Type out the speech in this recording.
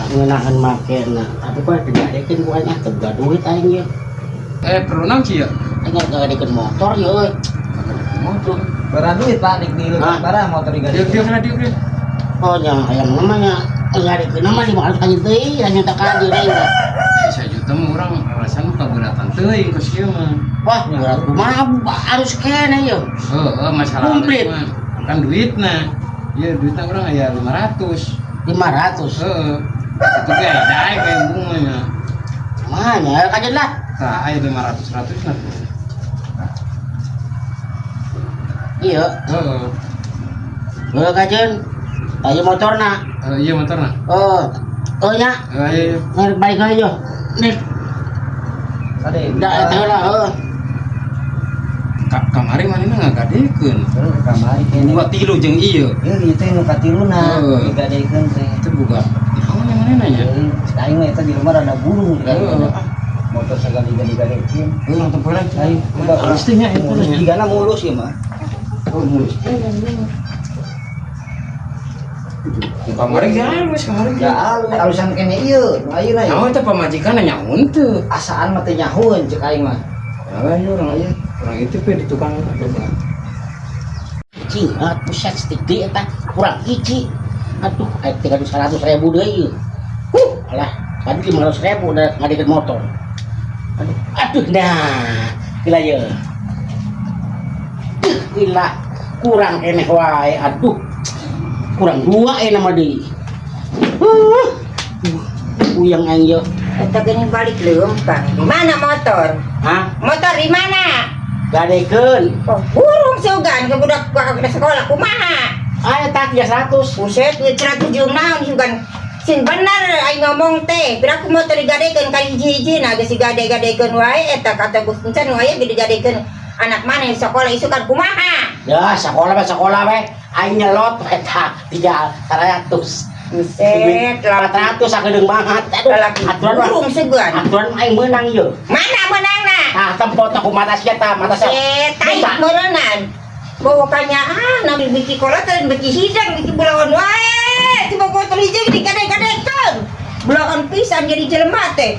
Ngeunaheun makena. Tapi kok digadekeun ku aing, ah, teu boga duit aing ye. Eh, perlu naon sih ya? Aing ngagadekeun motor ye euy. Motor. Bara duit, Pak, dik di Hah? Bara motor Diuk digadekeun. diuk lah, diuk diuk. Oh nya, hayang namanya ngadekeun mah 500 kaji teuing, hanya tak kaji deui. 1 juta mah urang alasan mah kaberatan teuing ku sia mah. Wah, berat kumaha harus kene ye. Heeh, masalah Komplit. mah. Kan duitna. Iya, duitna urang aya 500. 500. Heeh. Itu ge aya daek kayak bunganya. Mana kaji lah. Tah, aya 500 ratus lah. Iya. Heeh. Heuh kajeun. Aya motorna. Eh, iya motorna. Oh. Oh nya, Eh, iya, iya. ngarep balik aja. Nih, Kade. da eta lah heuh. Kamari manehna ngagadekeun. Terus kamari kene. Dua tilu jeung ieu. Ieu ieu teh nu katiluna Heeh. digadekeun teh. Itu boga naon yang manehna nya? Heuh, aing mah eta di rumah rada burung. Heeh. Motor segala digadekeun. Heuh, nonton poe lagi. Aing coba. Halus teh nya itu Mulus nya. jigana mulus ieu mah. Oh, mulus. Kamari ge halus, kamari ge. Ya alus, alusan kene ieu, nu ayeuna ieu. Naon teh pamajikan nyaun teu. Asaan mah teu nyahueun cek aing mah. Ya, iya, orang ieu, orang itu pe di tukang coba. Cing, ah, pusat stick eta kurang hiji. Aduh, aya 300 ribu deui ieu. Huh, alah, tadi 500 ribu udah ngadekeun motor. Aduh, aduh, nah, gila ye. Duh, gila, kurang keneh wae, aduh. Kurang dua nama deui. Huh. Puyeng aing ye. Eta gini balik leumpang. Di mana motor? Hah? Motor di mana? Gadekeun. Oh, burung sugan ke budak ke sekolah kumaha? Aya tak 300. Buset, duit 100 jeung naon sugan. Sin bener aing ngomong teh, piraku motor digadekeun ka hiji-hiji nah geus digade-gadekeun wae eta kata Gus Encan wae ge digadekeun anak mana yang sekolah isukan kumaha? Ya, sekolah mah sekolah we. Aing nyelot eta 300. Buset, 400 sakedeung banget. Aduh, lalaki aturan mah. burung sugan. Aturan mah aing meunang ieu. Mana menangna? Nah, tempo ku mata sia ta, mata sia. Buset, tai Minta. meureunan. Pokoknya ah, nabi biki kolot dan biki hidang, biki bulawan wae. Coba motor hiji digade-gadekeun. Bulawan pisan jadi jelema teh.